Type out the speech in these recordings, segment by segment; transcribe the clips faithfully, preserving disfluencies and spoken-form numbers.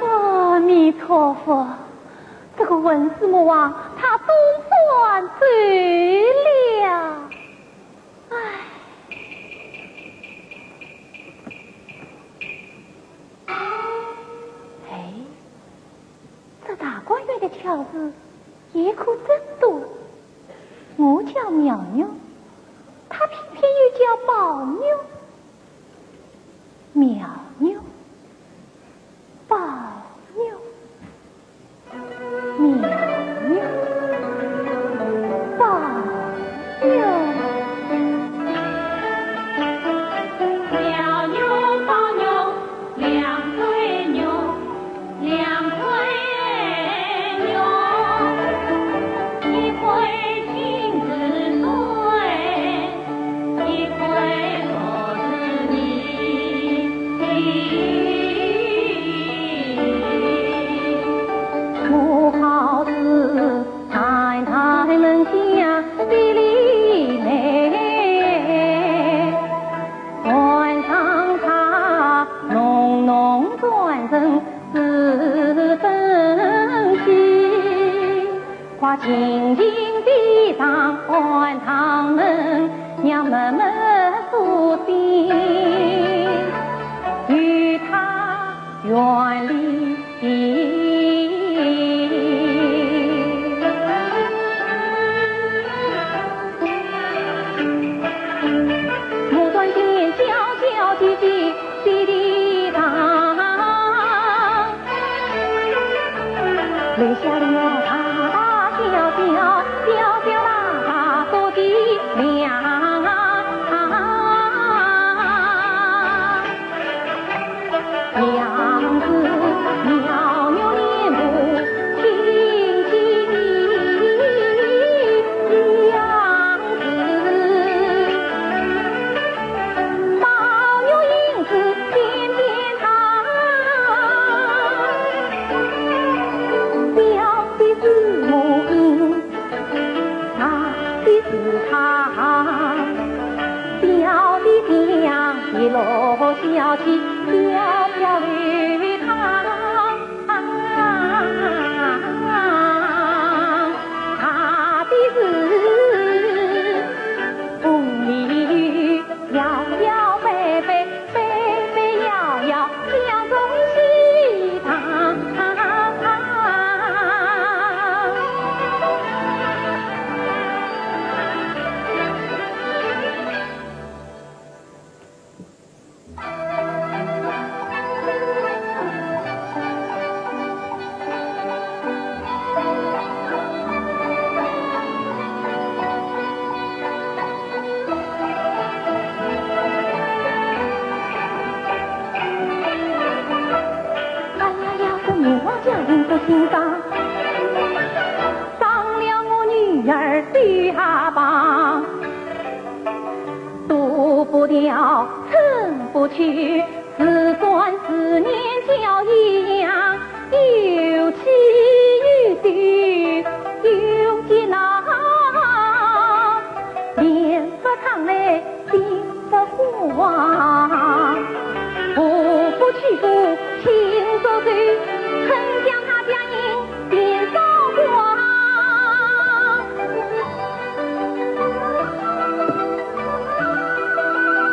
阿弥陀佛，这个混世魔王他总算走了。唉。哎，这大观园的巧事也可真多。我叫妙玉，他偏偏又叫宝玉。 妙玉，宝玉，妙玉，宝玉。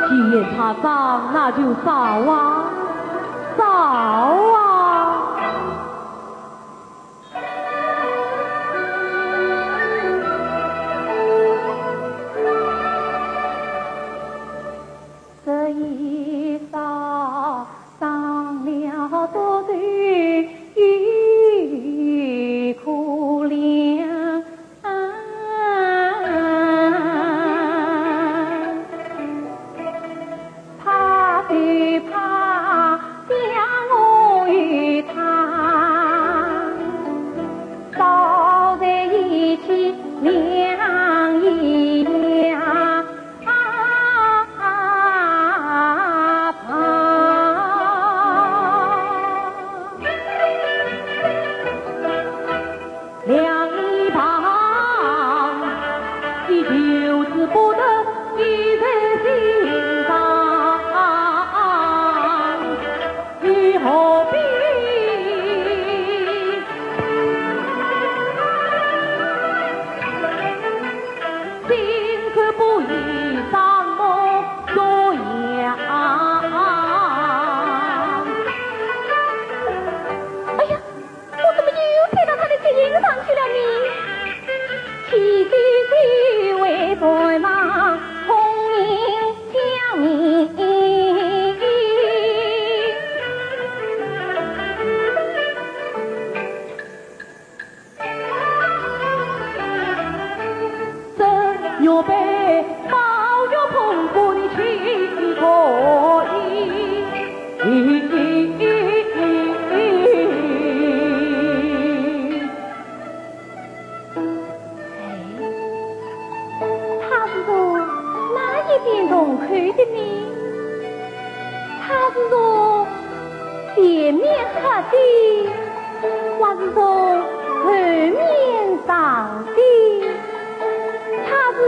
既然他找，那就找啊，找啊！做得有苦了。怕就怕将我与他烧在一起两一两。 两一旁，你就是不得已在心上，你何必心口不一伤我多呀？哎呀， 我怎么又飞到他的肩上去了呢？起居就为断望，孔明将你。这玉杯宝玉捧过的去可以。 哎，他是从哪一边动口的呢？他是从前面喝的，还是从后面上的？他是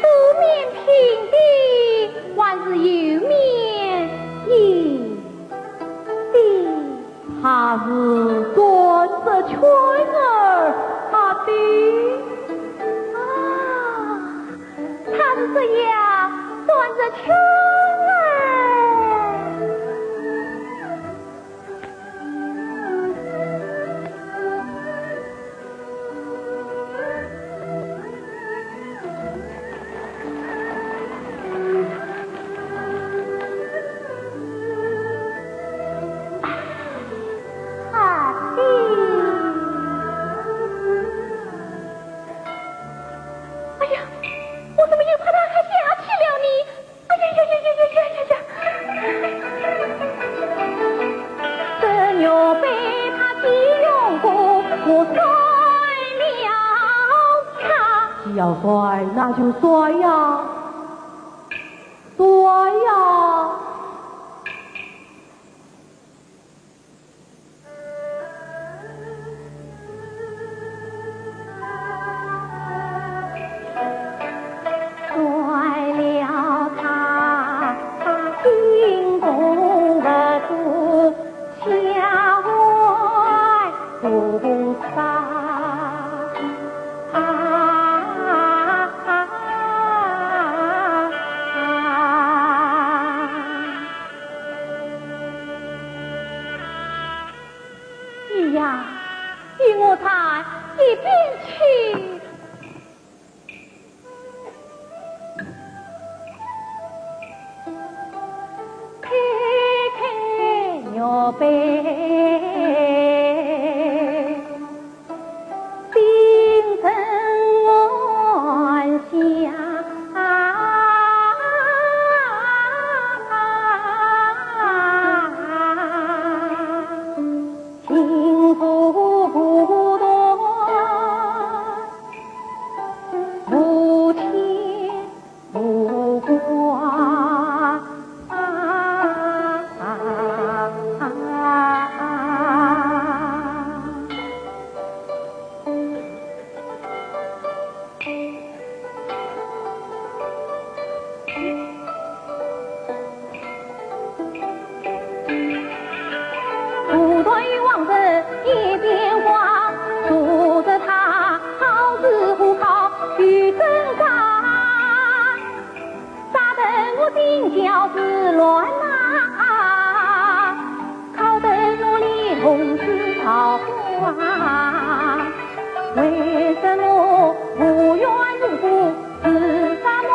左面平的，还是右面引的？ 他是转着圈儿爬的。啊，他是这样转着圈儿。 啊，哎呀，我怎么又怕他还下去了呢？ 哎呀呀呀呀呀呀呀呀！这玉杯他既用过，我摔了它。既要摔，那就摔呀，摔呀！ 摔了它，它心中不知，下怀不杀。啊，啊，啊，啊。 你呀，与我在一边去。开开玉杯， 心生欢喜啊，心如不动，无牵 无挂。不断与往事一变化，说着他好似虎考与挣扎。 杀得我心焦似乱麻，烤得我脸红似桃花，为什么无缘无故自杀梦？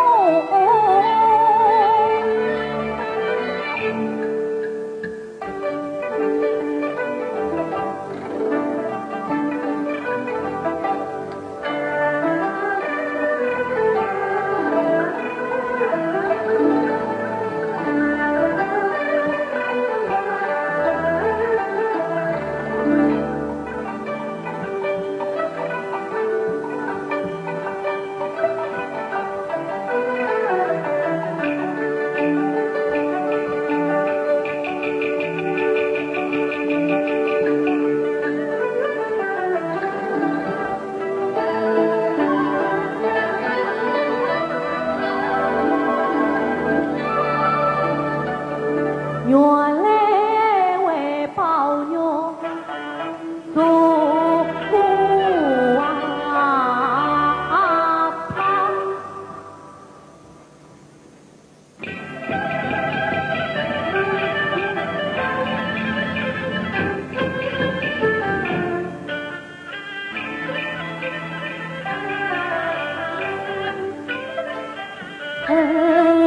横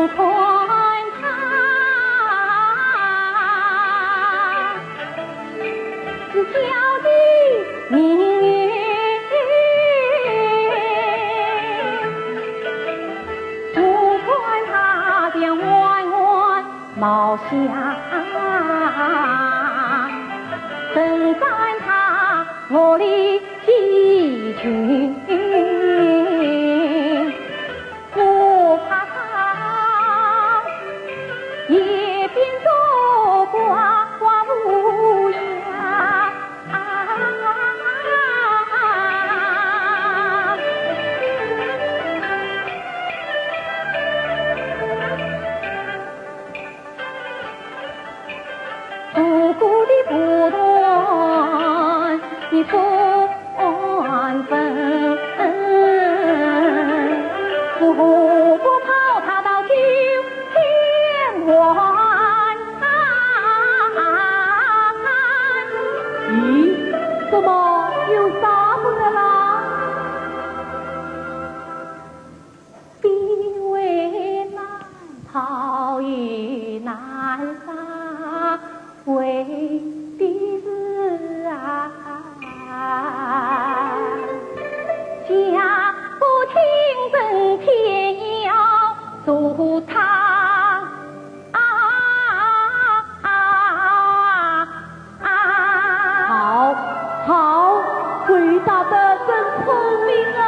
看他是小的命运，竖看他像弯弯毛香，横看他我的 喜讯，我怕他一边走刮刮乌鸦。 不顾的不断的不安分，我不跑他到九天关。咦，怎么又杀过来了？ 兵为难逃也难杀，为的是啊，家不听真偏要做他。 啊啊啊啊！好，好，回答得真聪明啊！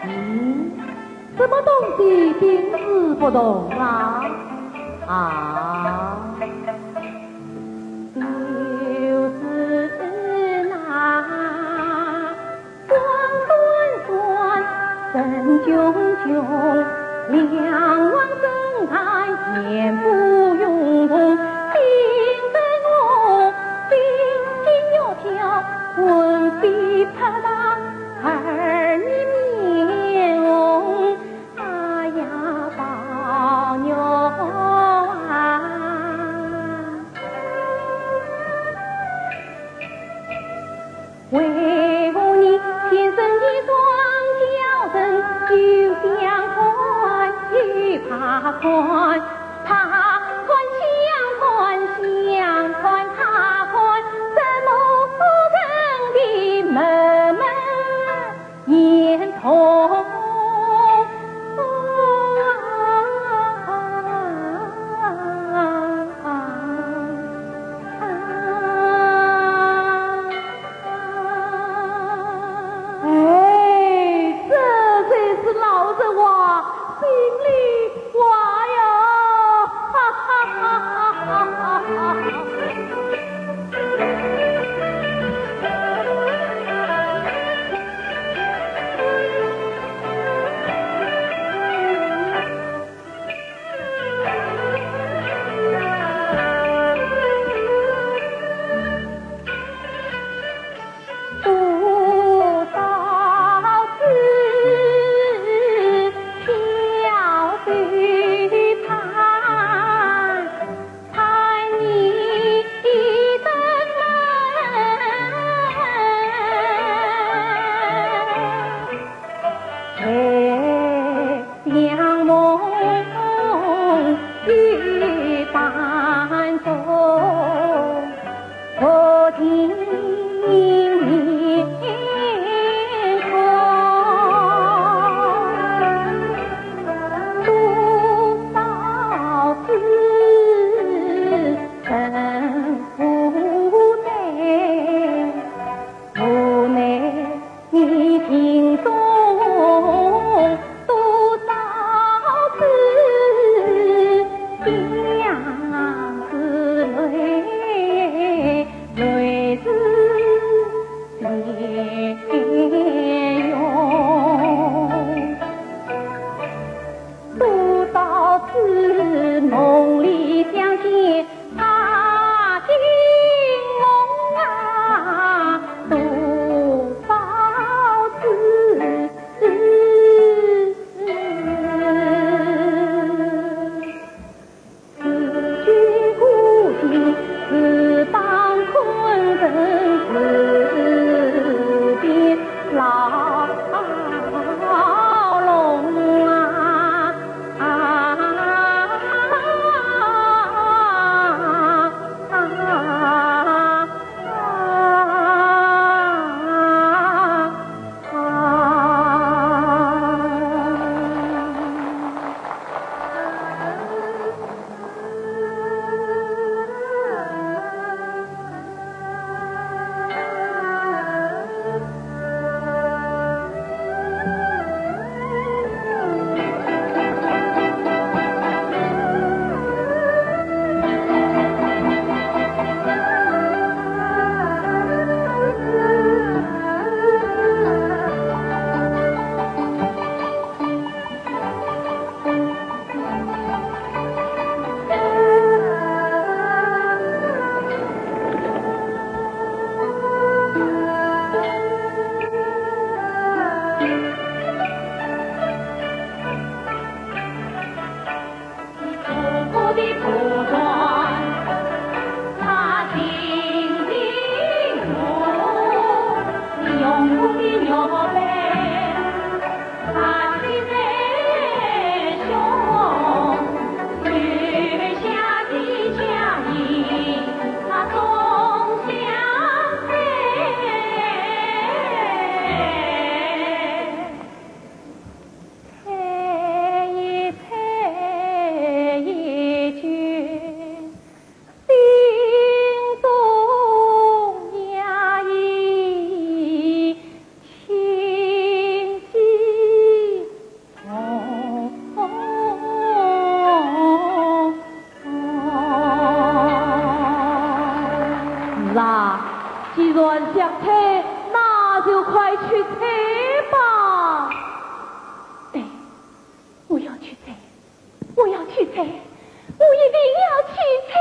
嗯，什么东西定是不同啊？啊？ 就是那光端端，神炯炯，两望深潭，眼不用动，盯着我，心惊肉跳，魂飞魄散，二面面红。 哎呀，宝玉啊，为何你偏生一双娇生，又相看又怕看，怕看相看，相看怕看，怎么不成的门门？ 眼痛。哎，这才是老实话，心里 话呀！哈哈哈哈哈哈！是啊，既然想猜，那就快去猜吧。对，我要去猜，我要去猜，我一定要去猜。